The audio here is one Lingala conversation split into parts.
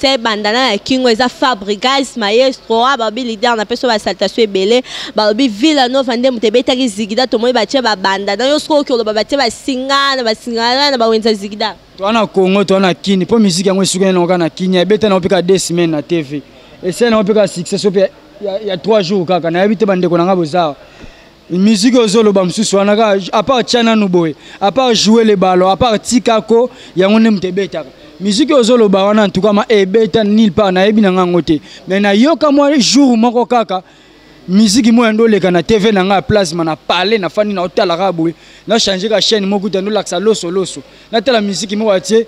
Batia bandana na kingo eza Fabregas maestro a babi leader na peso ba salutation ebele balobi Villa Nova nde moto ebetaki zigida tomoni batie ba bandana yo soki oki oloba batie basinga na basinga na bawenza zigida. Toa na Congo toa na Kini mpo musique yango esukani nango kaka na Kini ebeta nango mpe kaka 2 semaines na TV esali nango mpe kaka succès so mpe ya 3 jours kaka nayebi te bandeko na ngai boza musique ozoloba mosusu wana kaka à part tya nanu boye à part jouer le ballon à part tikako yango nde moto ebetaka musique ozoloba wana en tout cas ma ebeta nulle part nayebi na ngai yango te mais nayoka mwa jour moko kaka musique moko yando oleka na tv na ngai ya plasma na palais nafandi na otala kaka boye na change ka chaîne moko kuta ndolakisa loso loso natala musique moko atie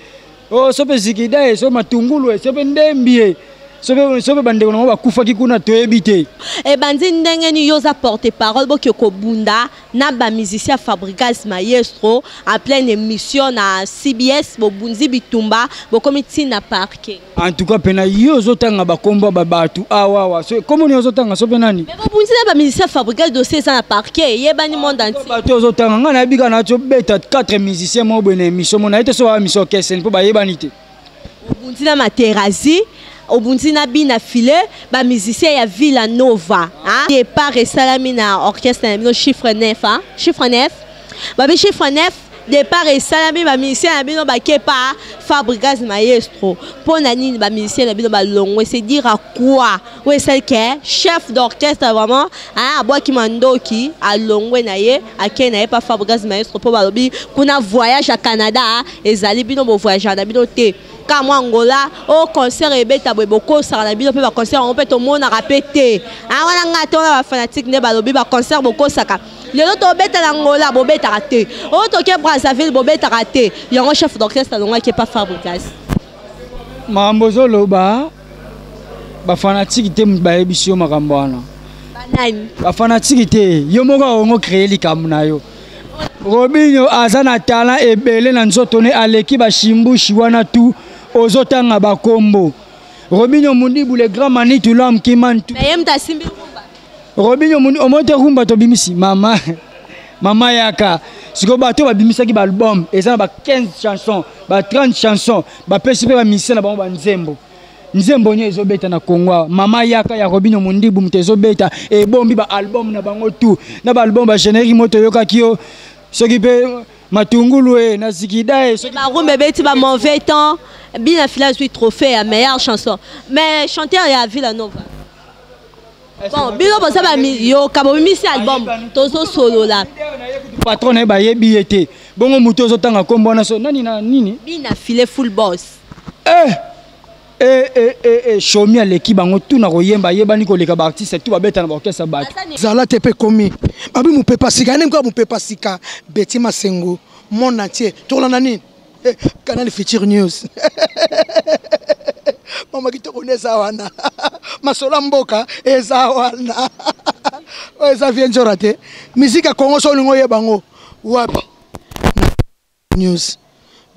o so mpe zikida ye so matungulu ye so mpe ndembi ye so mpe bandeko nango bakufaki kuna toyebi te. Ebandi ndenge nini yo oza porte parole boke kobunda na ba musicien Fabrigas Maestro en pleine émission na CBS bobundi bitumba bokomi ti na parquet. En tout cas pena yo ozotanga bakombo ba bato awa awa so kombo nini ozotanga so mpe nani? Mais bobundi na ba musicien Fabrigas dossier eza na parquet eyebani monde entier. Bato ozotanga ngai nayebi kaka nati obeta 4 musiciens moko boye na émission moko naye te so baa mission orchestre mpo bayebani te. Obundi na Materazzi, obundi na Bina Filet, ba musiciens ya Villa Nova. Hein? Départ esalami na orchestre na bino chiffre 9, hein? Chiffre 9. Babi chiffre 9 départ esalami ba musiciens na bino bake pa Fabregas Maestro. Mpo na nini ba musiciens na bino balongwe, c'est dire à quoi? Oyo esali ke chef d'orchestre vraiment, hein, abwaki mandoki alongwe na ye akei na ye pa Fabregas Maestro mpo balobi kuna voyage ya Canada ezali bino bo voyage na bino te ka mwa Angola o concert ebeta boye bokosaka na bino mpe ba concert yango mpe tomonaka mpe te. Ah, wana nga te wana ba fanatique nde balobi ba concert bokosaka lelo tobeta na Angola bobetaka te, oyo toke Brazzaville bobetaka te, yango chef d'orchestre alongwaki epa Fabregas. Makambo ozoloba bafanatike te moto bayebisi yo makambo wana banani bafanatike te yo moko akongo créer likambo na yo. Robinho aza na talent ebele na nzoto ne aleki bashimbushi wana tu ozotanga bakombo. Robinho Mundibu le grand Manitou l'homme qui mantu. Mais yem ta simbi rumba. Robinho Mundibu omote rumba tobimisi mama mama yaka sikoyo bato babimisaki ba album eza na ba 15 chansons ba 30 chansons bapesi mpe bamisien na bango banzembo nzembo nyo ezobeta na Congo awa mama yaka ya Robinho Mundibu moto ezobeta ebombi ba album na bango tout na ba album ba générique moto oyokaki yo soki mpe matungulu e na zikida e soki ba rumba ebeti ba mauvais temps Bina Fila azwi trophée ya meilleure chanson mais chanteur ya Villa Nova. Bon, bino boza ba yoka bobimisi album tozosolola patron na ye bayebi ye te bongo moto ozotanga nkombo wana so nani na nini Bina File full boss. Eh eh eh eh eh Shomi aleki bango tout na koyemba ayebani koleka ba artiste tout babeta na ba orchestre bato. Zala te pe komi babi mupepa sika nini kwa mupepa sika Betty Masengo monde entier tokolanda nini eh, Canal Future News mama kitoko nde eza wana masolo ya mboka eza wana oyo eza vie nzora te musique ya Congo so olingi oyeba yango wapi News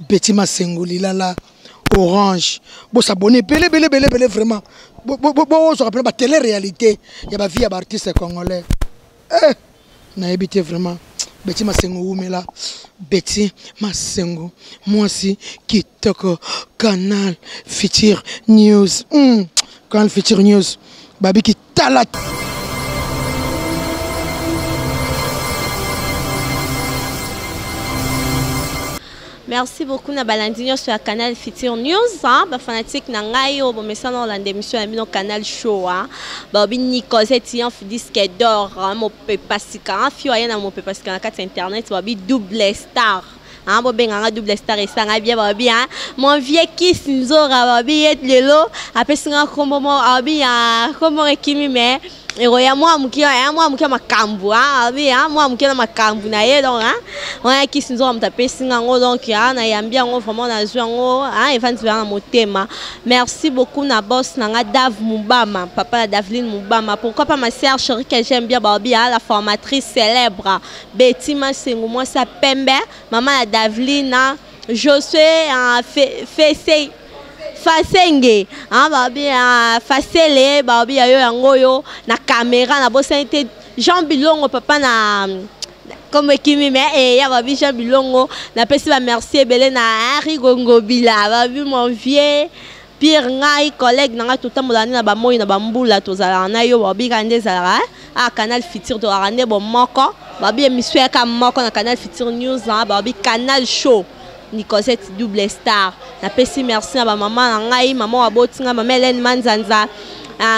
Betty Masengo Lilala Orange bosabone ebele ebele ebele ebele vraiment bozwaka mpena batele réalité ya bavie ya baartiste congolais eh, nayebi te vraiment Betty Masengo wumela Betty Masengo mwasi kitoko Canal Future News Canal Future News babiki tala. Merci beaucoup na balandi nyonso ya Canal Future News, hein, ba fanatique na ngai oyo bomesana olanda émission ya bino Canal Show, hein. Baobi Nicosette Triumph disque d'or, hein, mopepa sika, hein, fio aye na mopepa sika na kati ya internet, baobi double star. Hein, bobenga nga double star esanga bien baobi, hein. Mon vieux Kiss Nzora baobi ye lelo apesi nga kombo mo baobi ya kombo ekimi mais ekoya mwa moke ya mwa moke ya makambo, hein, baobi, hein, mwa moke na makambo na ye donc, hein, wana Kiss Nzora moto apesi nga yango donc, hein, nayambi yango vraiment nazwi yango, hein, evandi na motema. Merci beaucoup na boss na nga Dave Mubama, papa na Daveline Mubama. Pourquoi pas ma sœur chérie que j'aime bien baobi, hein, la formatrice célèbre Betty Masengo mwasi ya pembe, mama ya Daveline, hein, Josué, hein, Fese Fasenge, hein, baobi, hein, Fasele, baobi ya yo yango yo na caméra na bosani te Jean Bilongo papa na comme ekimi mais eh, ya babi Jean Bilongo napesi ba merci ebele na Henri Gongobila babi mon vieux. Pire ngai collègue na ngai totambolaka nde na bamoi na bambula tozalaka na yo babi kaka nde ezalaka a Canal Futur tozalaka nde bomoko babi émission yaka moko na Canal Futur News babi Canal Show Nicosette double star. Napesi merci na bamama na ngai, mama oyo aboti ngai, mama Hélène Manzanza,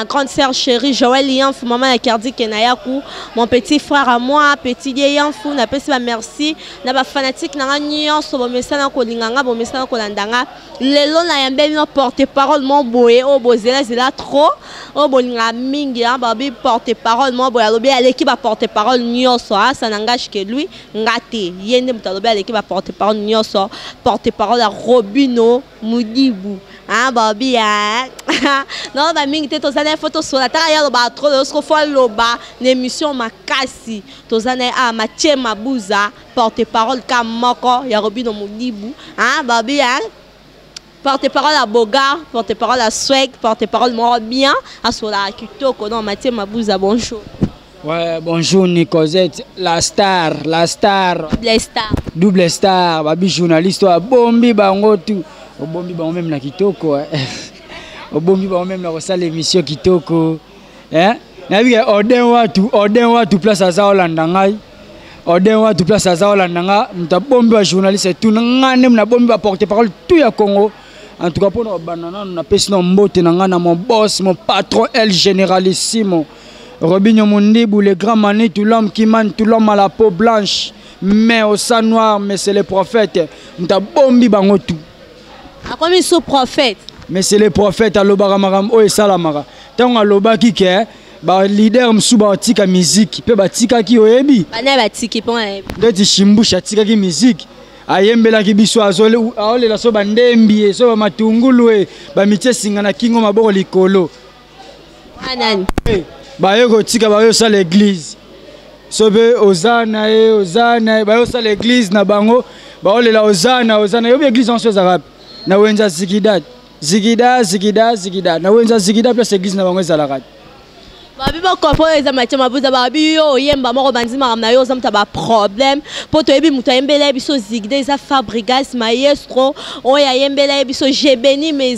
grande sœur chérie Joël Yanfu, maman ya Kerdi Kenayaku, mon petit frère à moi, petit Die Yanfu, napesi ba merci na ba fanatique na nga nyonso bomesana kolinga nga, bomesana kolanda nga. Lelo na yambe bino porte-parole mon boye oyo bozela zela trop, oyo bolinga mingi hein, babi porte-parole mon boye alobi aleki ba porte-parole nyonso hein, ça n'engage que lui, nga te. Ye nde moto alobi aleki ba porte-parole nyonso, porte-parole ya Robino Mudibu. Ah babi hein. Non ba mingi te tozana ye faut tosola taka ya loba trop lelo siko faut aloba na émission makasi. Tozana ye ah Mathieu Mabuza porte-parole ka moko ya Robino Mudibu. Ah babi hein. Porte-parole à Bogar, porte-parole à Swag, porte-parole moko bien asola kitoko. Non Mathieu Mabuza bonjour. Ouais, bonjour Nicosette, la star, la star. Double star. Double star, babi journaliste wa bombi bango tout. Obombi bango même na kitoko. Obombi bango même na kosala émission kitoko. Hein? Nayebi ke Odin Watu, Odin Watu place aza olanda ngai. Odin Watu place aza olanda nga, moto abombi ba journaliste tout nga nde na bombi ba porte-parole tout ya Congo. En tout cas pona obanda nanu napesi na mbote na nga na mon boss, mon patron El Generalissimo. Robinho Mundibu, le grand Manitou, l'homme qui mane tout l'homme à la peau blanche, mais au sang noir, mais c'est le prophète. Moto abombi bango tout. Akomi sous prophète. Mais c'est le prophète alobaka makambo oyo esalamaka. Ntango alobaki ke ba leader mosusu batika musique mpe batikaki oyebi. Bana batiki mpo nayebi. Ndeti Shimbushi atikaki musique. Ayembelaki biso aolela so bandembi ye so bamatungulu ye bamitie singa na kingo maboko likolo. Nani? Baye kotika baye osala église. Sobe ozana ye ozana ye baye osala église na bango baolela ozana ozana yobi église yanso ezalaka wapi? Na wenza zikida zikida zikida zikida na wenza zikida place église na bango ezalaka. Babi bakomprendre eza Mathieu Mabuza, babi yo oyemba moko bandi makambo na yo oza moto ya ba problème po toyebi moto ayembela ye biso Zigde eza Fabregas maestro oyo ayembela ye biso j'ai béni mes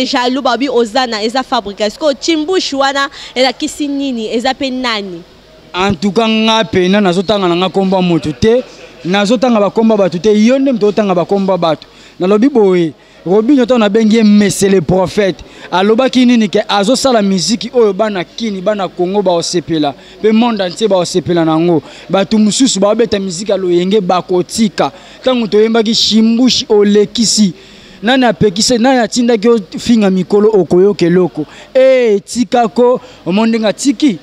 jaloux babi ozana eza Fabregas ko Chimbushi wana elakisi nini eza pe nani? En tout cas nga pena nazotanga na nga komba moto te, nazotanga ba komba bato te, yo nde moto otanga ba komba bato. Nalobi boye Robinho ntango nabengi ye monsieur le prophète alobaki nini ke azosala miziki oyo bana Kini bana Congo baosepela pe monde entier baosepela nango. Bato mosusu baobeta miziki ya loyenge bakotika. Ntango toyembaki Shimbushi olekisi nani apekisi nani atindaki ofinga mikolo okoyoka eloko e tikako omoni ndenge atiki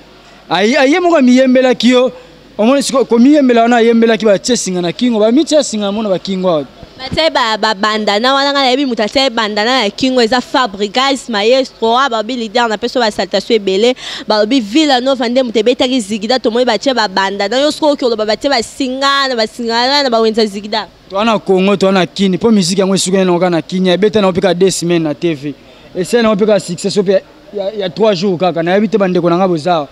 aye moko amiyembelaki yo omoni sikoyo komiyembela wana ayembelaki batie singa na kingo bamitia singa na mona bakingo awa batie babandana wana ngai nayebi moto atie bandana na kingo eza Fabregas maestro a babi leader na peso ba salutation ebele balobi Villa Nova nde moto ebetaki zigida tomoni batie babandana yo sikoyo oki oloba batie basinga na basinga na bawenza zigida toa na Congo toa na Kini mpo musique yango esukani nango kaka na Kini ebeta nango mpe kaka 2 semaines na TV esali nango mpe kaka succès so mpe ya 3 jours kaka nayebi te bandeko na ngai boza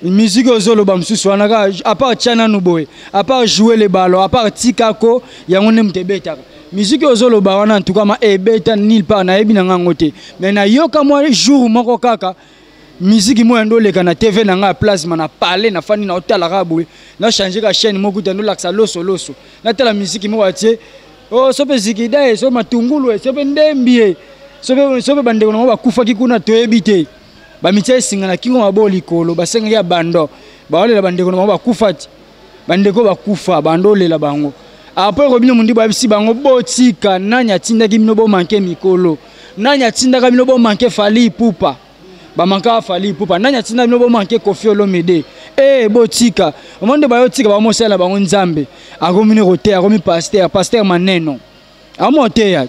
musique ozoloba mosusu wana kaka à part tia nanu boye à part jouer le ballon à part tikako yango nde moto ebetaka musique ozoloba wana en tout cas ma ebeta nulle part nayebi na ngango te mais nayoka mwa jour moko kaka musique moya ndo oleka na TV na ngai plasma na parler na fandi na otala kaka boye na changer ka chaîne moko kuta ndo lakisa loso loso natala musique moko atie oh sope zikida e so matungulu e sope ndembi e sope sope bandeko na bango bakufaki kuna toyebi te bamitia esinga na kingo maboko likolo basengaki ya bando baolela bandeko na bango bakufa ti bandeko bakufa bando olela bango après Robinho Mundibu ayebisi bango botika nani atindaki bino bomanke mikolo nani atindaka bino bomanke Fally Ipupa bamanka Fally Ipupa nani atindaka bino bomanke Koffi Olomide eh botika omoni nde bayotika bamosala bango Nzambe akomi ne koteya akomi pasteur pasteur maneno amoteya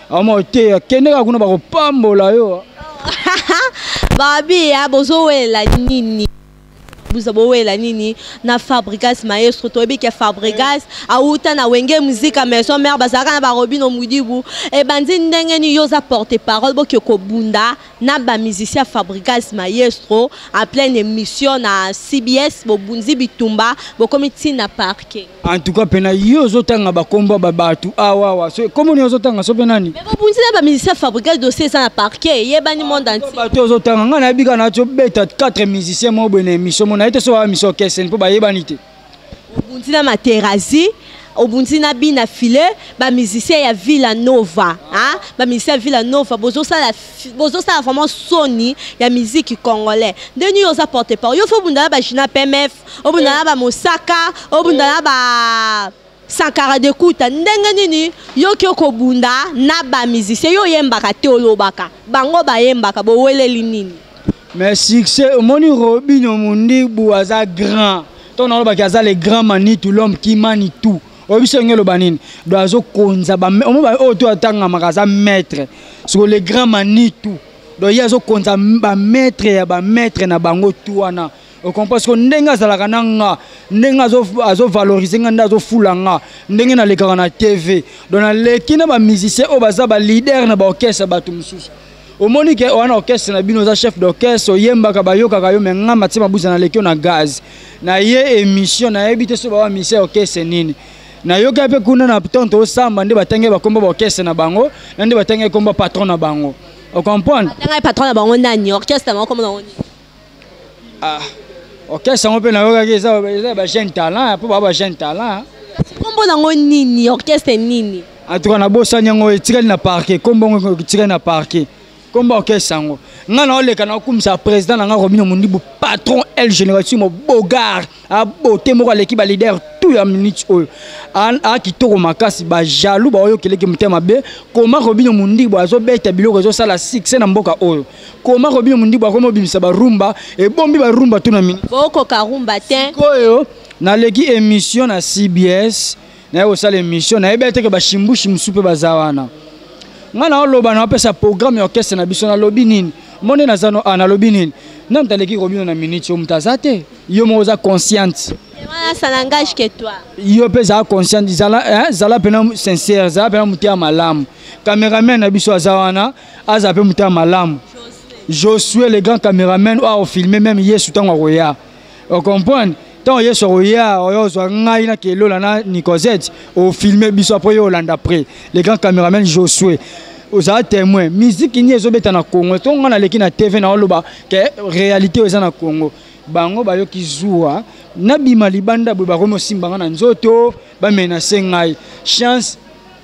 amoteya kende kaka kuna bakopambola yo babi ya bozowela nini? Mabuza bowela nini na Fabregas maestro? Toyebi ke Fabregas awuta na Wenge Musica Maison Mère, bazalaka na barobino Mudibu. Ebandi ndenge nini? Yo oza porte parole, boke kobunda na bamusicien Fabregas maestro en pleine émission na CBS, bobundi bitumba, bokomi ntina parquet. En tout cas pena yo ozotanga bakombo ya babato awawa, so kombo nini ozotanga so mpe nani? Mais bobundi na bamusicien Fabregas, dossier eza na parquet, eyebani monde entier. Bato ozotanga, ngai nayebi kaka nati obeta 4 musicien moko boye na émission mo naye te, so baa mission orchestre mpo bayebani te. Obundi na Materazi, obundi na Bina File, bamusicien ya Villa Nova, hein? Bamusicien ya Villa Nova bozosala, bozosala vraiment soni ya musique congolais. Ndenge nini oza porte parole, yo fo obunda na bagina PMF, obunda na bamosaka, obunda na ba Sankara de Kuta? Ndenge nini yoki okobunda na bamusicien? Yo oyembaka te, olobaka, bango bayembaka, boweleli nini? Mais succès, omoni Robino Mundibu aza grand ntango nalobaki, aza le grand Manitou, l'homme qui manie tout. Oyebi so ndenge eloba nini? Donc azokonza oyo to atangamaka, aza maître siko, le grand Manitou. Donc ye azokonza bamaître ya bamaître na bango tu wana, ocomprend? Siko ndenge azalaka na nga, ndenge azovalorize nga, nde azofula nga, ndenge nalekaka na TV. Donc naleki na bamusicien oyo baza baleader na baorchestre, bato mosusu. Omoni ke wana orchestre na bino, oza chef d'orchestre, oyembaka, bayokaka yo, me nga Matie Mabuza naleki yo na gaz. Na ye émission, nayebi te so bawa mise orchestre nini. Nayoki mpe kuna na ntango tosamba nde batangi bakomba baorchestre na bango, na nde batangi komba patron na bango, ocomprendre? Batanga patron na bango nani? Orchestre na bango kombo nango nini? Ah, orchestre yango mpe nayokaki eza bajeune talent, mpo baa bajeune talent. Kombo nango nini? Orchestre nini? En tout cas nabosani yango, etikali na parquet. Kombo yango etikali na parquet, kombo orchestre yango. Ngai naoleka, naokumisa président na ngai Robino Mundibu, patron el génération mo bogar abote moko, aleki baleader tout ya minute oyo, akitoko makasi. Bajaloux baoyokeleki motema mabe. Koma Robino Mundibu azobeta biloko ezosala succès na mboka oyo, koma Robino Mundibu akomi obimisa barumba, ebombi barumba tu na minute. Bokoka rumba te. Sikoyo naleki émission na CBS, naye kosala émission, nayebi ete ke bashimbushi mosusu mpe baza wana. Ngai naoloba, naopesa programme ya orchestre na biso. Nalobi nini? Mo nde naza no a nalobi nini? Na moto aleki Robino na minute oyo, moto aza te. Yo moko oza consciente. Wana ça n'engage que toi. Yo mpe zala consciente, zala, hein, zala mpena sincère, zala mpena motema malamu. Cameraman na biso aza wana, aza mpe motema malamu, Josué le grand caméraman oyo akofilme même Yesu ntango akoya, ocomprendre? Ntango Yesu akoya, oyo ozwa ngai na Kelola na Nicosette, ofilme biso, après yo olanda. Après le grand caméraman Josué ozala témoin. Musique nini ezobeta na Congo? To ngai naleki na TV, na oloba ke réalité oyo eza na Congo. Bango bayoki zuwa, nabima libanda boye, bakomi osimba nga na nzoto, bamenase ngai. Chance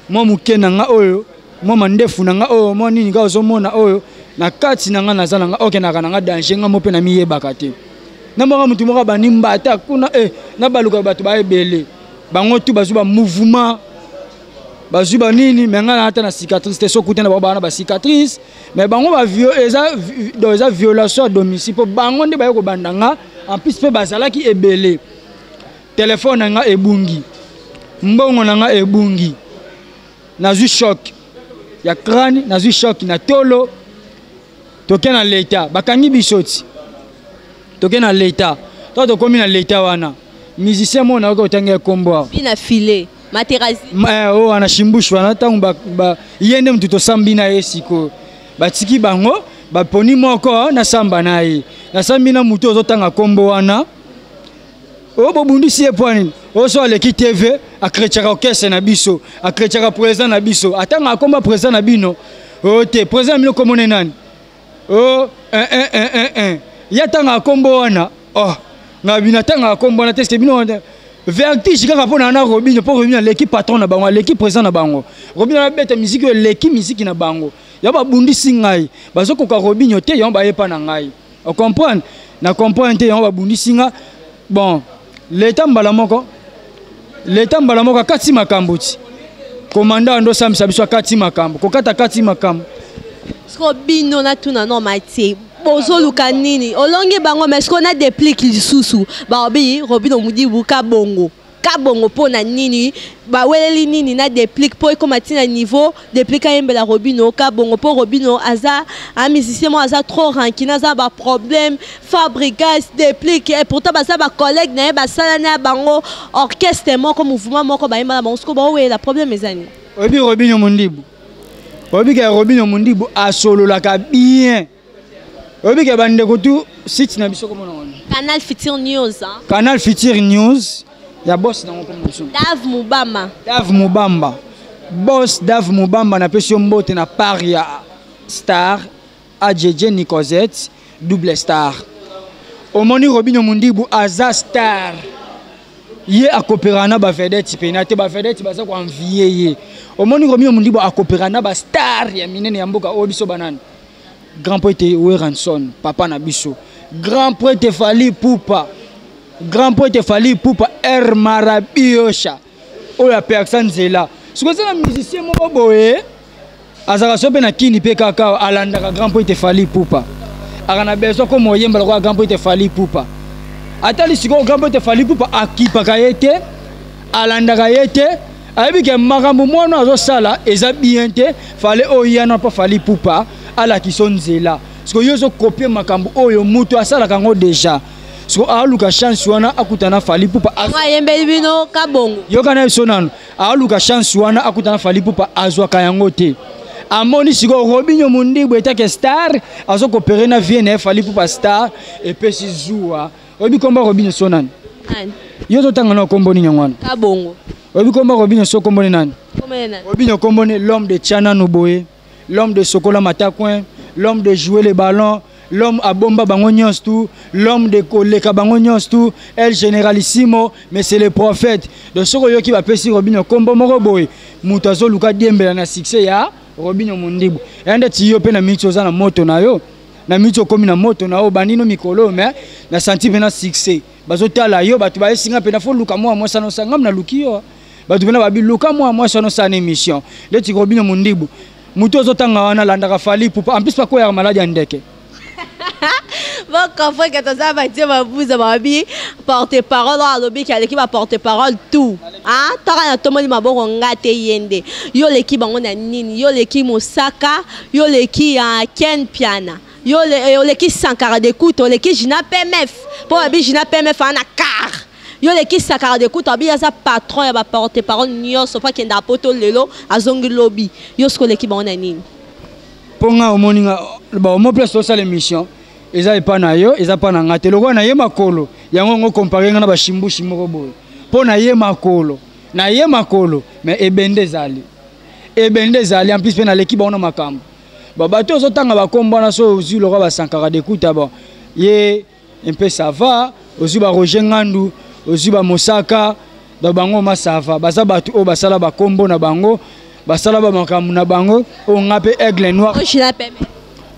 mwa moke na nga oyo, mwa mandefu na nga oyo, mwa nini kaka ozomona oyo na kati na nga, naza na nga okendaka na nga danger, nga mo mpe namiyebaka te. Namaka motu moko abandi mbata kuna e nabaluka, bato baebele, bango tu bazwi bamouvement, bazwi banini, me ngai na ata na cicatrice te. So kuta na bango baa na bacicatrice, mais bango eza, donc eza violation ya domicile, mpo bango nde baye kobanda nga. En plus mpe bazalaki ebele. Telefone na nga ebungi, mbongo na nga ebungi, nazwi choc ya crâne, nazwi choc na tolo. Toke na leta, bakangi biso ti toke na leta. To tokomi na leta wana, musicien moko nayoki otanga ekombo awa. Bina Filet, Materazi. Oyo wana Shimbush wana, ntango ye nde motu tosambi na ye. Sikoyo batiki bango, baponi moko, nasamba na ye. Nasambi na motu ozotanga nkombo wana oyo bobundisi ye. Mpo nini? Oyo so aleki TV, akretiaka orchestre na biso, akretiaka président na biso, atanga akomba président na bino oyo te. Président na bino komone nani? O 1 1 1 1 1, ye atangaka nkombo wana. Oh, nga bino atangaka nkombo wana te, ce bino vertige kaka mpo na Robino, mpo Robino aleki patron na bango, aleki président na bango. Robino abeta miziki oyo eleki miziki na bango. Yango babundisi ngai, bazokoka Robino te, yango bayepa na ngai, ocomprendre? Na comprendre te, yango babundisi nga. Bon, leta mbala moko, leta mbala moko akati makambo ti komanda ando osambisa biso, akati makambo, kokata kati makambo. Siko bino natuna no Matie, bozoluka nini? Olongi bango, mais siko na déplique lisusu, baobi Robino Mudibu ka bongo. Kabongo mpo na nini baweleli nini na Deplick mpo ekóma ntina niveau Deplick ayembela Robino Kabongo, mpo Robino aza un musicien moko aza trop rancune, aza baproblème Fabrigas Deplick, et pourtant baza bacollègue na ye, basala na bango orchestre moko, mouvement moko, bayemba na bango. Siko baowela problème eza nini? Oyebi Robino Mondibu, oyebi ke Robino Mondibu asololaka bien. Oyebi ke bandeko tu site na biso komona wana. Canal Futur News, hein? Canal Futur News ya boss nango komona biso. Dave Mubamba. Dave Mubamba, boss Dave Mubamba, napesi yo mbote na part ya star AJJ Nicosette double star. Omoni, Robino Mundibu aza star, ye akopera na bavedette pena te, bavedette baza koenvie ye. Omoni, Robino Mundibu akopera na bastar ya minene ya mboka oyo biso banani, grand prêtre Werrason, papa na biso, grand prêtre Fally Ipupa, grand prêtre Fally Ipupa R Marabiosha oyo apekisa nzela. Soki oza na musicien moko boye azalaka so mpe na kini mpe kaka alandaka grand prêtre Fally Ipupa, aka na besoin koma oyemba lokola grand prêtre Fally Ipupa. Atali sikoyo grand prêtre Fally Ipupa akipaka ye te, alandaka ye te, ayebi ke makambo mwana azosala eza bien te. Fale oyo yana mpo Fally Ipupa alakisa nzela. Sikoyo yo ozokopie makambo oyo moto asalaka yango déjà. Siko aluka chance wana akutana Fally Ipupa. Ayembeli bino Kabongo. Yoka biso nano, aluka chance wana akutana Fally Ipupa, azwaka yango te. Amoni sikoyo Robinio Mundibu etake star azokopere na vie na ye Fally Ipupa star, epesi zuwa. Oyebi komba Robinio so nani? Yo ozotanga na kombo nini yango wana? Kabongo. Oyebi komba Robinio so kombo ni nani? Robinio kombo ni l'homme de Tchanano boye, l'homme de Sokola Matacoin, l'homme de jouer les ballons, l'homme abomba bango nyonso tu, l'homme de koleka bango nyonso tu, el généralissimo, mais c'est le prophète. Donc soki oyoki bapesi Robinio kombo moko boye, moto azoluka diembela na succès ya Robinio Mondibu eya ndeti yo mpe na miti oza na moto na yo, na miti okomi na moto na yo bandino mikolo, mais na santi mpe na succès bazotala yo, bato bayesinga mpe na fo luka mwa mwasi ano osala ngam naluki yo, bato mpena babi luka mwa mwasi wana osala na émission ndeti Robinio Mondibu. Moto ozotanga wana alandaka Fally Ipupa, en plus bakweyaka maladi ya ndeke. Bocomprendre ke toza batie babuza, babi porte parole oyo alobiki aleki baporte parole tout taka na tomoni maboko nga te. Ye nde yo oleki bango na nini? Yo oleki Mosaka, yo oleki Ken Piana, yo oleki Sankara de Kuta, oleki Jina PMF, mpo babi Jina PMF aa na car. Yo oleki Sankara de Kuta, babi aza patron ya baporte parole nyonso mpo akenda poto lelo azongi lobi. Yo soki oleki bango na nini? Mpo nga omoni nga bon, mo place tosala émission eza epa na yo, eza mpa na nga te. Lokola na ye makolo yango ngo compare nga na bashimbushi moko boye, mpo na ye makolo, na ye makolo, mais ebende ezali, ebende ezali. En plus mpe naleki bango na makambo. Bon, bato ozotanga bakombo wana, so ozwi lokwa basankara dekuta, bon, ye mpe ça va. Ozwi baroger Ngandu, ozwi bamosaka, donc bango ma ça va, baza bato oyo basala bakombo na bango, basala bamakambo na bango. Oyo nga mpe Aigle Noir,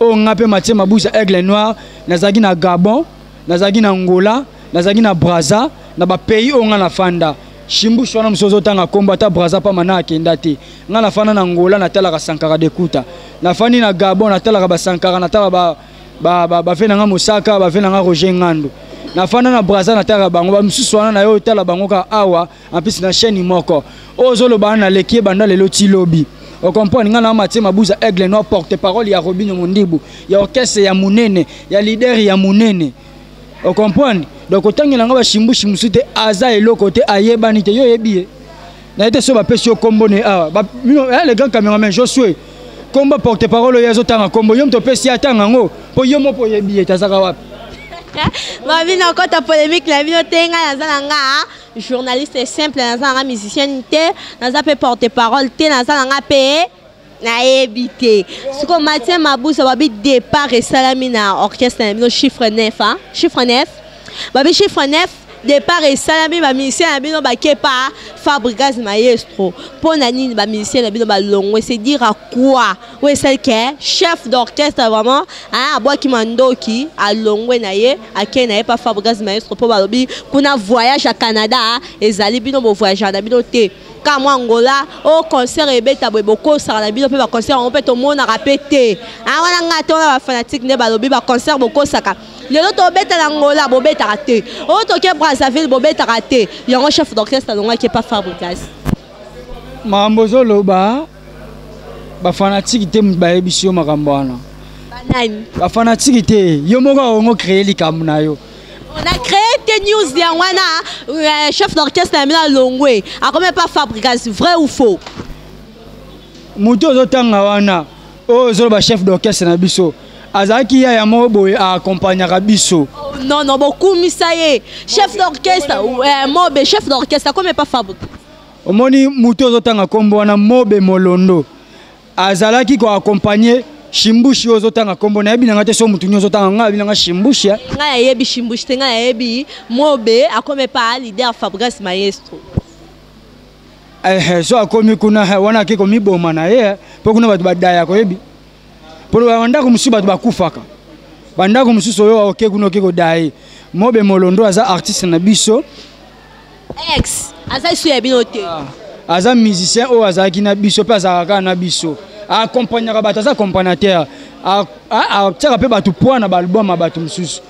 oyo nga mpe Matie Mabuza Aigle Noir, nazalaki na Gabon, nazalaki na Angola, nazalaki na Braza, na bapays oyo nga nafanda. Shimbushi wana mosusu ozotanga nkombo, ata Braza pama na akenda te. Nga nafanda na Angola, natalaka Sankara Dekuta. Nafandi na Gabon, natalaka basankara, natalaka bave na nga Mosaka, bave na nga Roger Ngandu. Nafanda na Braza, natalaka bango. Bamisusu wana na yo otala bango kaka awa, en plus na chaîne moko oyo ozoloba wana, naleki ye banda lelo ti lobi. Ocomprendre nga na Matie Mabuza Aigle Noir, porte parole ya Robino Mondibu, ya orchestre ya monene, ya leader ya monene. Ocomprendre? Donc otangela nga bashimbushi mosusu te, aza eloko te, ayebani te. Yo oyebi ye naye te. So bapesi yo kombo ne awa, le grand cameraman Josue, kombo porte parole oyo azotanga kombo, yo moto opesi ye atanga yango, mpo yo moko oyebi ye te, azaka wapi? Babino akɔta polémique na bino te. Ngai naza na nga journaliste simple, naza na nga musicienne te, naza mpe porte parole te, naza na nga mpe nayebi te. Sikoyo Mathieu Mabusa, babi départ esalami na orchestre na bino chiffre 9, hein? Chiffre 9, babi chiffre 9 départ esalami, bamusicien na bino bakepa Fabrigas maestro. Mpo na nini bamusicien na bino balongwe? C'est dire à quoi oyo esali ke chef d'orchestre vraiment abwaki mandoki, alongwe na ye, akei na ye pa Fabrigas maestro? Mpo balobi kuna voyage ya Canada ezali, bino bovoyagea na bino te, ka mwa Angola o concert ebeta boye, bokosaka na bino mpe baconcert yango mpe tomonaka mpe te. Wana nga te, wana bafanatique nde balobi baconcert bokosaka. Lelo tobeta na Angola, bobetaka te. Oyo toke Brazzaville, bobetaka te. Yango chef d'orchestre alongwaki epa Fabregas. Makambo ozoloba, bafanatike te moto bayebisi yo makambo wana. Banani? Bafanatike te, yo moko akongo créer likambo na yo. On a créé tes news yango wana, chef d'orchestre na bino alongwe, akomi epa Fabregas, vrai ou faux? Moto ozotanga wana, oyo ozoloba chef d'orchestre na biso, azalaki yaya moko boye aakompagnaka biso. Oh, non, non, bokumisa ye chef d'orchestre, Mobe chef d'orchestre akomi epa Fabregas. Omoni moto ozotanga nkombo wana, Mobe Molondo, azalaki koaccompagne Shimbushi oyo ozotanga nkombo. Nayebi nanga te so motu nyonso ozotanga ngai ayebi nanga Shimbushi. Ngai ayebi Shimbushi te, ngai ayebi Mobe akomi epa leader Fabregas Maestro. So akomi kuna wana ake komiboma na ye, mpo kuna bato badaya koyebi mpo bandako mosusu bato bakufaka, bandako mosusu oyo oke kuna oke kodaye. Mobe Molondo aza artiste na biso. Ex aza lisu ya bino te. Aza musicien oyo azalaki na biso mpe azalaka kaka na biso, akompagnaka bato, aza accompagnateur, atiaka mpe bato poids na baalbum ya bato mosusu.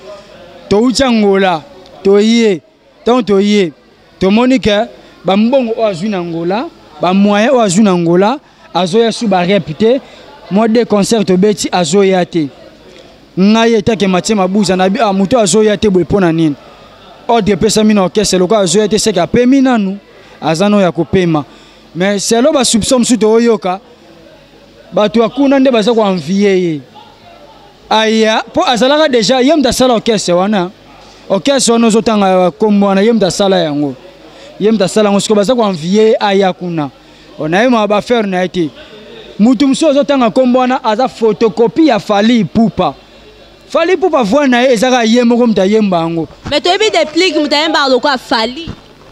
Touti Angola, toye, ntango toye tomoni ke bambongo oyo azwi na Angola, bamoyen oyo azwi na Angola, azoya su barep te. Mwa de concert tobeti, azoya te. Ngai etake Matie Mabuza na ah, moto azoya te boye mpo na nini? Ordre epesami na orchestre, lokola azoya te, seke apemi nanu, aza no ya kopema. Mais selo basoupçon mosusu toyoka, bato ya kuna nde baza koenvie ye aya, mpo azalaka deja ye moto asala orchestre wana. Orchestre wana ozotanga kombo wana, ye moto asala yango, ye moto asala yango. Sikoyo baza koenvie ye aya kuna, nayemaka baaffaire na ye te. Mutu mosusu azotanga nkombo wana aza photocopie ya Fally Ipupa. Fally Ipupa, voix na ye eza kaka ye moko moto ayemba yango. Mais toyebi Deplick, moto ayembaka lokola Fally.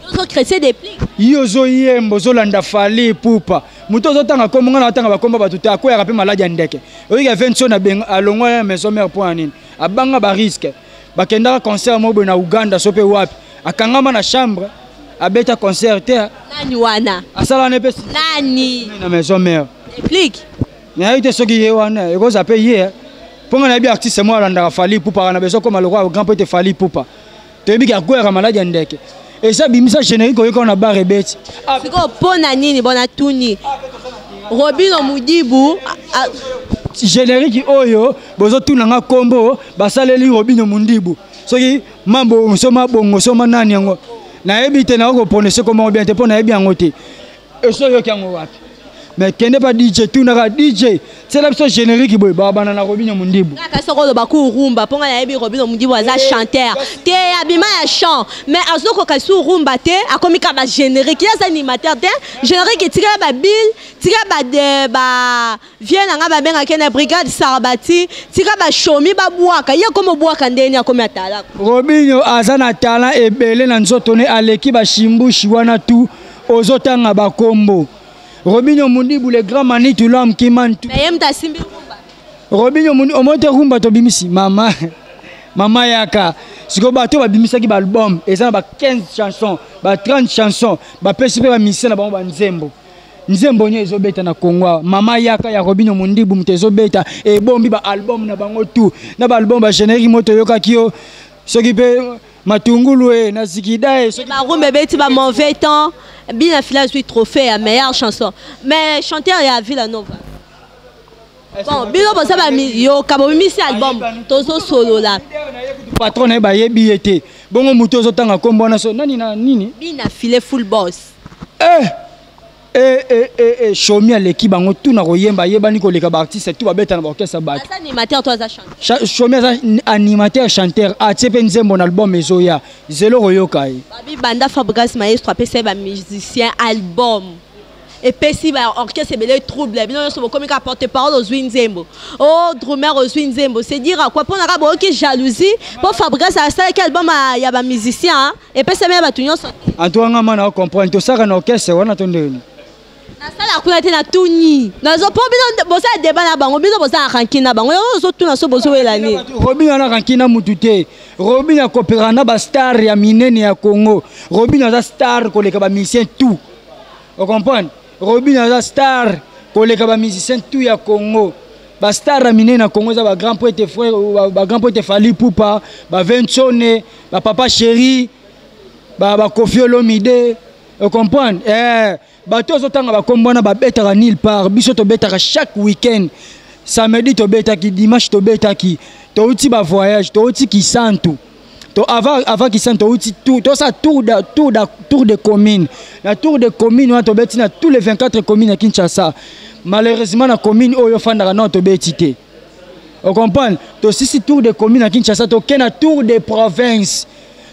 Ozochrétien Deplick. Ye ozoyemba, ozolanda Fally Ipupa. Moto ozotanga nkombo, ngai naotanga bakombo bato te. Akweyaka mpe maladi ya ndeke. Oyika venso na alongwa ya maison mère mpo ya nini? Abanga bariske. Bakendaka concert moko boye na Uganda so mpe wapi, akangama na chambre, abeta concert te. Nani wana? Asala wana mpe. Nani? Na maison mère. Deplick. Nayebi te soki ye wana ekozala mpe ye, mpo nga nayebi artiste moko alandaka Fally Ipupa na besoin koma lokola grand prêtre Fally Ipupa. Toyebi ke akweyaka maladi ya ndeke, eza bimisa générique oyoka na bar ebeti. Sikoyo mpo na nini bona tuni Robino Mudibu? Générique oyo bozotuna nga nkombo basaleli Robino Mundibu, soki mabongo so mabongo so manani yango nayebi te, nakoki koprononce komoko bien te mpo nayebi yango te. Eso oyoki yango wapi? Mais kende pa DJ, tunaka DJ, tiela biso générique boye, babanda na Robino Mundibu. Kaka soki oloba ku rumba, mpo ngai nayebi Robino Mundibu aza chanteur te, abima ya chant, mais azokoka su rumba te, akomi kaka bagénérique. Ye aza animateur te. Générique etikala babile, tika ba vie na ngai babengaki na brigade Sarbati, tika bashomi babwaka ye, akomi obwaka ndeni, akomi atalaka. Robinho aza na talent ebele na nzoto ne, aleki bashimbushi wana tu ozotanga bakombo. Robinho Mundibu, le grand Manitou, l'homme qui mantu. Mais ye moto asimbi rumba. Robinho Mundibu, omote rumba tobimisi mama mama yaka. Sikoyo bato babimisaki baalbum eza na ba 15 chansons, ba 30 chansons, bapesi mpe bamisien na bango banzembo. Nzembo nyo ezobeta na Congo awa, mama yaka ya Robinho Mundibu moto ezobeta, ebombi baalbum na bango tout na baalbum bagénérique moto oyokaki yo soki mpe matungulu e na zikida e soki barumba ebeti ba mauvais temps. Bina Fila azwi trophée ya meilleure chanson, mais chanteur ya Villa Nova. Bon, bino boza bayoka, bobimisi album, tozosolola. Patron na ye bayebi ye te. Bongo moto ozotanga nkombo wana so nani na nini? Bina File full boss. Eh! Eh, eh, eh, eh, Shomi aleki bango tu na koyemba, ayebani koleka baartiste tu babeta na baorchestre bato. Aza animateur to aza chanteur? Shomi aza animateur chanteur, atie mpe nzembo na album ezoya, zelo koyoka ye. Babi banda Fabregas Maestro apesa ye bamusicien album, epesi baorchestre ebele trouble. Bino nyonso bokomi kaka porte parole ozwi nzembo, o drummer ozwi nzembo, c'est dire à quoi? Mpo naka boyoki jalousie mpo Fabregas asalaki album ya bamusicien, epesami ya bato nyonso te. En tout cas nga mana comprendre, tosaka na orchestre wana to ndeni? Nasala kuna te, natuni nazo mpo bino bosala débat na bango, bino boza na rancune na bango, yango ozotuna so bozowela nini. Robin ana rancune na mutu te. Robin akopera na bastar ya minene ya Congo. Robin aza star koleka bamusicien tout, ocomprendre? Robin aza star koleka bamusicien tout ya Congo. Bastar ya minene na Congo eza bagrand prêtre frère, bagrand prêtre Fally Ipupa, baVensone, bapapa chéri, baKoffi Olomide, ocomprendre? Eh, bato ozotanga bakombo wana babetaka nulle part. Biso tobetaka chaque week-end. Samedi tobetaki, dimanche tobetaki, touti bavoyage, touti Kisantu, to avant Kisantu touti tosala tour de commune. Na tour de commune wana tobeti na tous les 24 communes ya Kinshasa. Malheureusement, na commune oyo ofandaka nao tobeti te, ocomprendre? Tosisi tour de commune ya Kinshasa, toke na tour de province.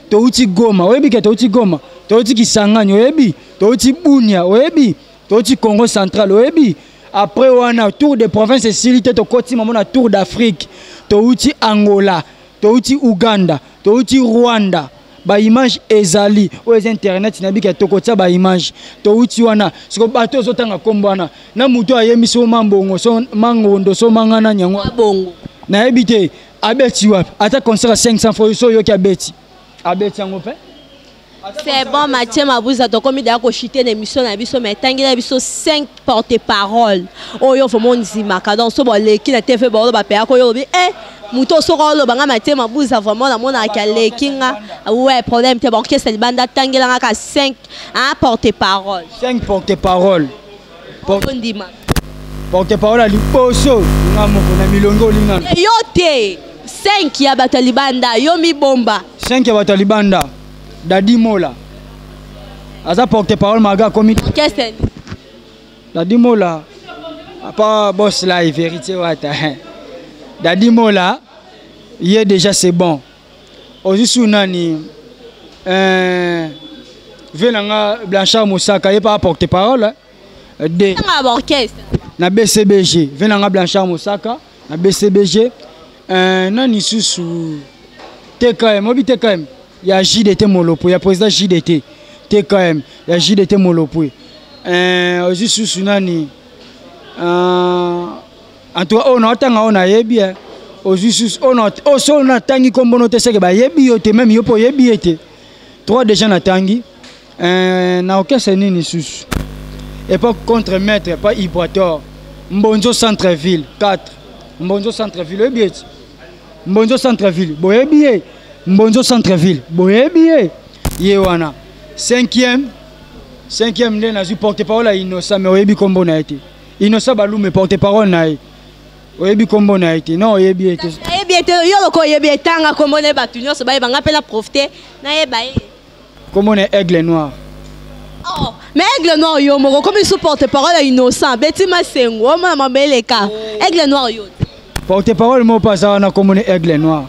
Touti Goma, oyebi ke touti Goma, touti Kisangani, oyebi, touti Bunia, oyebi, touti Congo Central, oyebi. Après wana, tour de province esili te, tokoti mamo na tour d'Afrique. Touti Angola, touti Uganda, touti Rwanda. Baimage ezali oyo eza internet na bika, tokotia baimage. Touti wana siko, bato ozotanga nkombo wana na motu ayembi so mambongo, so mangondo, so mangana nyango. Bongo. Nayebi te abeti wapi. Ata concert ya 500 fois so oyoki abeti, abeti yango mpe. C'est bon, Mathieu Mabuza, tokomi deya koshite na émission na biso, mais etangela biso 5 porte parole oyo vraiment ndimaka. Donc so boleki na TV, baolo bapeyaka oyo olobi e moto soki oloba nga Mathieu Mabuza, vraiment namonaka aleki nga. Ouais, problème te. Baorchestre libanda, tangelanga ka 5 porte parole. 5 porte parole. Ondima. Porte parole ya liboso, nga moko na milongo olingana. Yo te, 5 ya bato ya libanda, yo mibomba. 5 ya bato ya libanda: Dadi Mola aza porte parole, maga akomi. Orchestre. Dadi Mola apa boss live, héritier wata. Dadi Mola ye déjà, c'est bon. Ozwi su nani? Ve na nga Blanchard Mosaka, ye pa porte parole de. Tanga baorchestre. Na BCBG, ve na nga Blanchard Mosaka na BCBG. Nani susu? TKM, obi TKM ya JDT Molopo, ya président JDT, TKM ya JDT Molopo. Ozwi susu nani? En tout cas, oyo naotanga, oyo nayebi, ozwi susu oyo so natangi nkombono te, seke bayebi yo te, même yo mpo oyebi ye te. Trois déjà natangi. Na orchestre nini susu? Epa contre maître, epa Ibrator Mbonzo centre ville 4, Mbonzo centre ville, oyebi eti Mbonzo centre ville, boyebi ye, Mbonzo centre ville, boyebi ye, ye wana cinquième. Cinquième nde nazwi porte parole ya Innocent, mais oyebi nkombo na ye te. Innocent Balume, porte parole na ye, oyebi nkombo na ye te? Non, oyebi ye te. Nayebi ye te. Yo loko oyebi, etanga nkombo na ye, bato nyonso bayeba, nga mpe na profite nayeba ye. Nkombo na ye Aigle Noir. Oh, mais Aigle Noir, yo moko komi su porte parole ya Innocent Beti Masengo, omona mabeleka Aigle Noir yo te. Porte parole moko mpe aza wana, nkombo na Aigle Noir.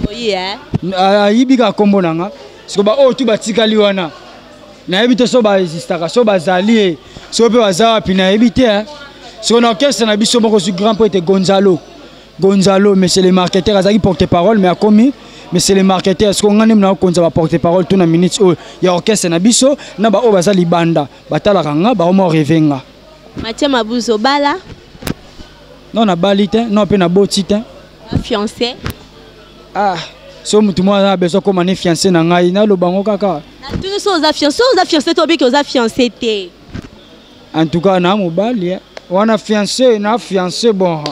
Oyi eh? Ayibi kaka nkombo na nga. Siko baoyo tu batikali wana, nayebi te so baexistaka, so bazali ye, so mpe baza wapi, nayebi te. Siko na orchestre na biso moko, su grand prêtre Gonzalo, Gonzalo, monsieur le marketeur, azalaki porte parole, mais akomi monsieur le marketeur. Siko nga nde na kokonza baporte parole to na minute oyo ya orchestre na biso, na baoyo baza libanda batalaka nga, baoma rêve nga. Mathieu Mabuzo, bala? Non, nabali te, non mpe naboti te. Fiancé? Ah, so motu moko aza na besoin koma ne fiancé na ngai, naloba yango kaka. Natuni so oza fiancé. Oza fiancé to obiki oza fiancé te? En tout cas, na mobali wana fiancé, na fiancé, bon,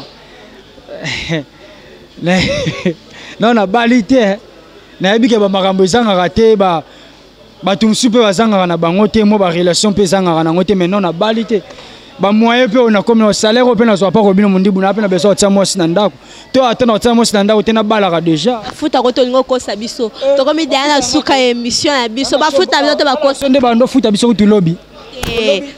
non, nabali te. Nayebi ke bamakambo ezangaka te, bato mosusu mpe bazangaka na bango te, mo barelation mpe ezangaka nango te, mais non, nabali te. Bamoyen mpe oyo nakomi na salaire oyo mpe nazwa pa kobino mondibu na mpe na besoin kotia mwasi na ndako to ata na kotia mwasi na ndako te, nabalaka déjà. Bafuta ko tolingi okosa biso. Tokomi deya na suka ya émission na biso. Bafuta bino te, bakosa. Nde bando futa biso kutu lobi.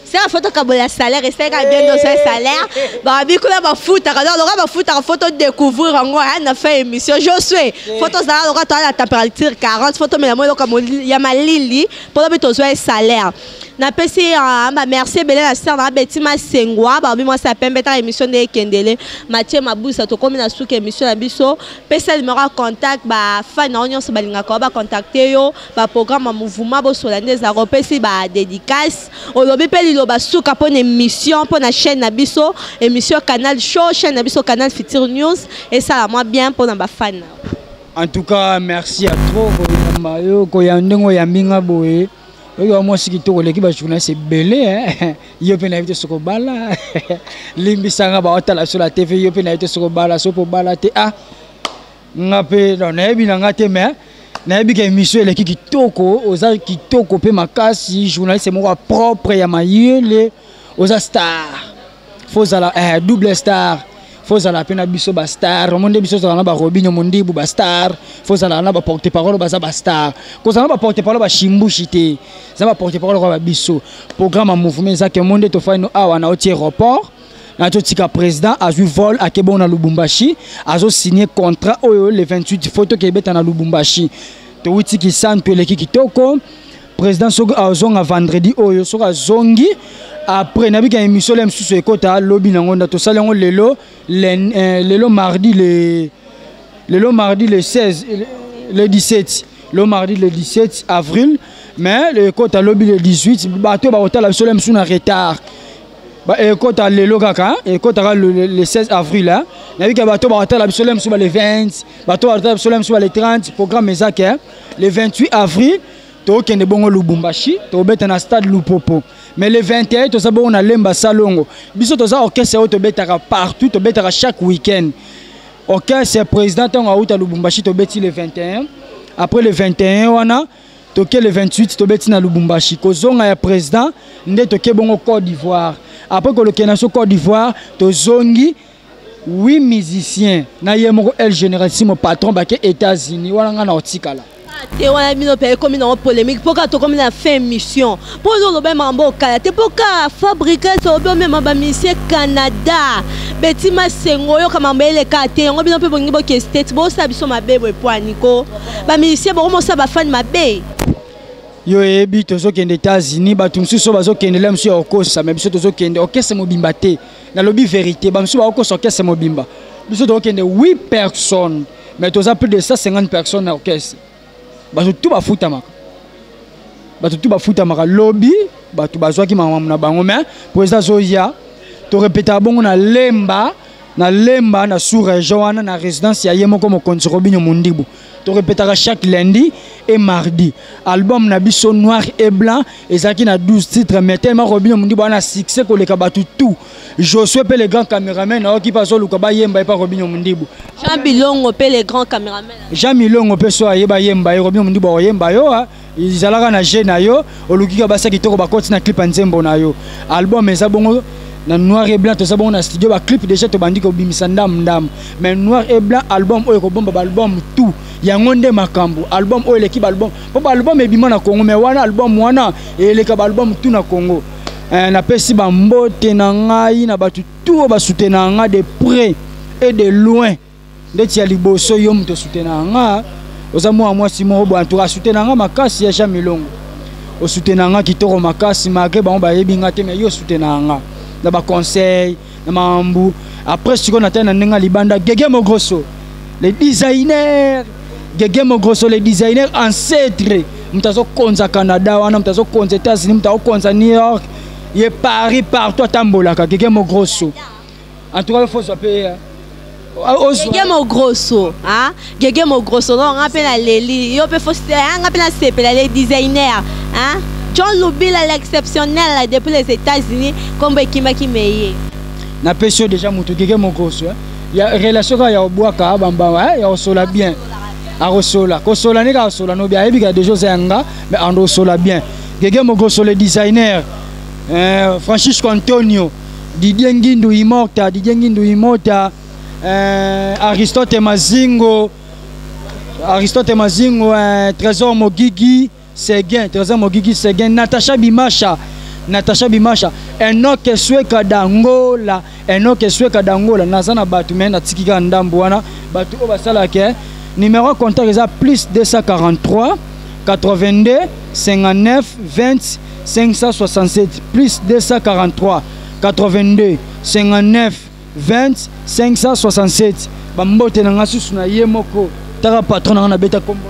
Seka fo tokabola salaire, esalaka bien dosa salaire. Babi kuna bafutaka, donc loka bafutaka, fo todécouvrir yango aya na fin émission. Josue, fo tozala loka toza na température 40, fo tomela mo eloko ya malili mpo lobi tozwa ye salaire. Napesi bamerci ebele na sœur na Beti Masengwa, babi mwasi ya pembe. Taka émission nde ekendele. Mathieu Mabusa, tokomi na suka émission na biso. Pesa numéro ya contact, bafan na yo nyonso balingaka yo bacontacte yo, baprogramme ya mouvement bosola nde ezalaka. Opesi badédicace, olobi mpe liloba suka mpo na émission, mpo na chaîne na biso, émission Canal Show, chaîne na biso Canal Future News, esala mwa bien mpo na bafan na yo. En tout cas, merci à trop koyamba yo, koya ndenge oyambi nga boye. Oyo mwasi kitoko oleki bajournaliste ebele. Yo mpe nayebi te soki obala. Limbisanga, baotala biso na TV. Yo mpe nayebi te soki obala, soki obala te. Ah, nga mpe nayebi na nga te, mais nayebi ke émission eleki kitoko. Oza kitoko mpe makasi, journaliste moko ya propre, ya mayele. Oza star, faut ozala double star. Faut ozala mpe na biso bastar. Omo nde biso ozala na baRobinho Mondibu, bastar. Faut ozala na baporte parole, baza bastar. Kozala na baporte parole bashimbushi te, eza baporte parole kaka babiso. Programme ya mouvement eza ke mo nde tofai no awa na oti aéroport na totika président azwi vol, ake bongo na Lubumbashi, azosigne contrat oyo le 28 faut tokebeta na Lubumbashi. Towuti Kisantu, eleki kitoko. Président soki azonga vendredi oyo, soki azongi après, nabika émission le mosusu ekota lobi nango nda tosali yango lelo, lelo mardi, le lelo mardi le 16, le 17, le mardi le 17 avril, mais le ekota lobi le 18. Bato bakotala biso le mosusu na retard, ekota lelo kaka, ekotaka le 16 avril. Nayebika bato bakotala biso le mosusu ba le 20, bato bakotala biso le mosusu ba le 30. Programme eza ke le 28 avril tokende bongo Lubumbashi, tobeta na stade Lupopo, mais le 21 toza bongo na Lemba Salongo. Biso toza orchestre oyo tobetaka partout, tobetaka chaque week-end. Orchestre président ntango auta Lubumbashi, tobeti le 21. Après le 21 wana, toke le 28, tobeti na Lubumbashi. Kozonga ya président nde toke bongo Côte d'Ivoire. Après kolokende na so Côte d'Ivoire, tozongi 8 musiciens na ye moko El Généralissimo patron, bake États-Unis. Wana nga na otikala. Te, wana bino mpe ekomi nango polémique, mpo kaka tokomi na fin mission, mpo ozoloba makambo okala te, mpo kaka Fabrigas obi omema bamusicien Canada beti masengo, oyoka makambo eleka te. Yango bino mpe bolingi boke State, bosala biso mabe boye po aniko bamusicien bokomosala bafani mabe. Yo oyebi, tozokende États-Unis. Bato mosusu oyo bazokende le mosusu ya kokosa, mais biso tozokende orchestre mobimba te. Nalobi vérité, bamosusu bakokosa orchestre mobimba. Biso tozokende 8 personnes, mais toza plus de 150 personnes na orchestre. Bato tu bafutamaka, bato tu bafutamaka. Lobi bato bazwaki makambo na bango, mais président azoya. Torepetaka bongo na Lemba, na Lemba, na sous région wana, na résidence ya ye moko mokonzi Robinho Mondibu. Torepetaka chaque lundi et mardi. Album na biso Noir et Blanc ezalaki na 12 titres, mais tellement Robinho Mondibu wana succès koleka bato tout. Josué mpe le grand caméraman nayoki mpe azoluka bayemba ye mpa Robinho Mondibu. Jean Bilongo mpe le grand caméraman. Jean Milongo mpe so ayeba yemba ye, Robinho Mondibu akoyemba yo. Ezalaka na je na yo, oluki kaka basa kitoko bakoti na clip ya nzembo na yo. Album eza bongo na Noir et Blanc. Toza bongo na studio, baclip déjà tobandi kobimisa ndamu ndamu, mais Noir et Blanc, album oyo ekobomba baalbum tout. Yango nde makambo. Album oyo eleki baalbum, mpo baalbum ebima na Congo, mais wana album wana eleka baalbum tout na Congo. Napesi bambote na ngai na bato tout oyo basoutenaka nga de près et de loin. Ndeti ya liboso, yo moto osoutenaka nga, oza mwana mwasi moko boye, antuka asoutenaka nga makasi ya Jean Milongo. Osoutenaka nga kitoko makasi, malgré bango bayebi nga te, mais yo osoutenaka nga na baconseil, na makambo. Après sikoyo natali na ndenge ya libanda, Gege Mogroso le designer, Gege Mogroso le designer ancêtre, moto azokonza Canada wana, moto azokonza États-Unis, moto azokonza New York, ye Paris, partout atambolaka. Gege Mogroso, en tout cas fozwa mpe. Gege Mogroso, hein? Gege Mogroso, non, nga mpe naleli yo mpe fo nga mpe nasepela, le designer, hein? John Lubila l'exceptionnel depuis les États-Unis, kombo ekimaki meye. Napesi yo déjà moto Gege Mogroso ya relation kaka ya kobwaka bamba, ya kosola bien, akosola kosola ndenge akosola nobi, ayebi kaka déjà oza yanga, mais ando osola bien. Gege Mogroso le designer, Francisco Antonio, Didier Ngindu Imorta, Didier Ngindu Imorta, Aristote Mazingo, Aristote Mazingo, Trésor Mogigi Seguin, Trésor Mogigi Seguin, Natacha Bimasha, Natacha Bimasha, Enoch Sweka d'Angola, Enoch Sweka d'Angola. Naza na bato, mais natiki kaka ndambo wana. Bato oyo basalaka, numéro contact eza plus 243 82 59 20 567, plus 243 82 59 20 567. Bambote na nga susu na ye moko taka patron na nga, nabeta kombo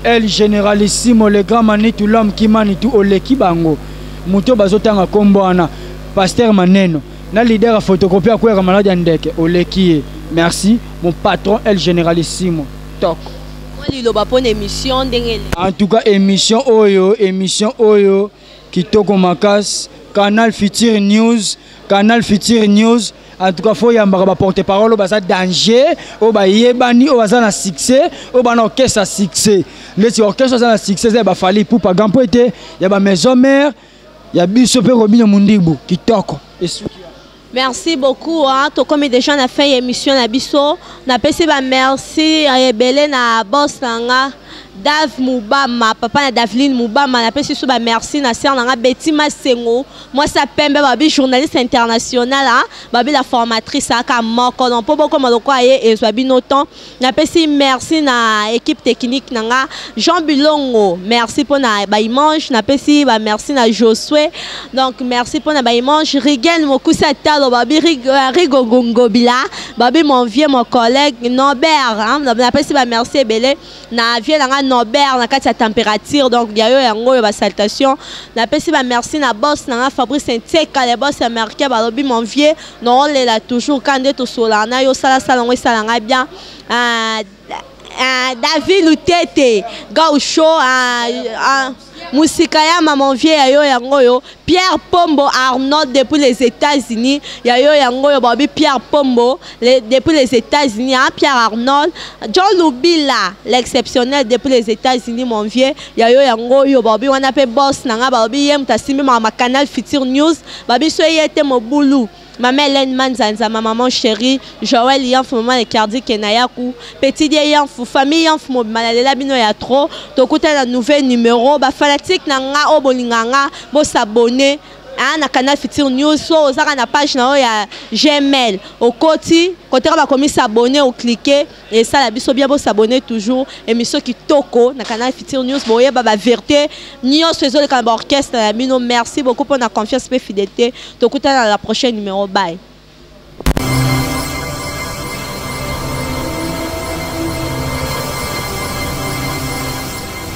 El Généralissimo, le grand Manitou, l'homme qui Manitou oleki bango, moto bazotanga kombo wana, Pasteur Maneno na leader ya photocopie akweyaka maladi ya ndeke, oleki ye. Merci mon patron El Généralissimo, tok. Mwa liloba mpona émission ndenge ele. En tout cas, émission oyo kitoko makasi. Canal Future News, Canal Future News, en tout cas, faut yambaka baporte parole oyo baza danger, oyo bayebani, oyo baza na succès, oyo bana orchestre ya succès. Neti orchestre aza na succès eza ya baFally Ipupa, gampo ete ya bamaison mère ya biso mpe Robinho Mundibu. Kitoko, esuki. Merci beaucoup, hein. Tokomi déjà na fin ya émission na biso. Napesi ba merci ebele na boss na nga Dave Mubama, papa na Daveline Mubama. Napesi so ba merci na sœur na nga Betty Masengo, mwasi ya pembe, babi journaliste international, hein. Babi la formatrice aka moko donc mpo bokoma lokola ye ezwa bino temps. Napesi merci na équipe technique na nga Jean Bilongo, merci mpona baimage. Napesi bamerci na Josue, donc merci mpona baimage. Rigen Mokusi Atalo, babi Rigongongobila, babi mon vieux, mon collègue Nobert, hein? Napesi bamerci ebele na vieux na nga Nobert na kati ya température. Donc ya yo yango oyo basalutation. Napesi bamerci na boss na nga Fabrice Nteka, le boss américain. Balobi mon vieux naolela toujours ka nde tosolaka na yo, salasala yango esalanga bien. David Lutete Gaucho, Musika ya mon vieux, ya yo yango oyo. Pierre Pombo Arnold depuis les États-Unis, ya yo yango oyo. Babi Pierre Pombo depuis les États-Unis, hein, Pierre Arnold. John Lubila l'exceptionnel depuis les États-Unis, mon vieux, ya yo yango oyo. Babi wana mpe boss na nga, babi ye moto asimbi ma Canal Future News, babi so ye te mobulu. Maman Hélène Manzanza, ma maman chérie, Joël Yanfu, maman Lecardi Kenayaku, Petit Die Yanfu, famille Yanfu, mobima nalela bino ya trop. Tokuta na nouvel numéro, ba fanatique na nga o bolinga nga, bo s'abonner, hein, na Canal Future News, so ozaka na page na oyo ya Gmail, okoti, koteka bakomi s'abonner, ocliquer, et ça la biso bien, bo s'abonner toujours, émission kitoko na Canal Future News, boyeba ba vérité, nyonso ezoleka na ba orchestre na bino. Merci beaucoup pour la confiance pe fidélité. Tokuta na la prochaine numéro. Bye.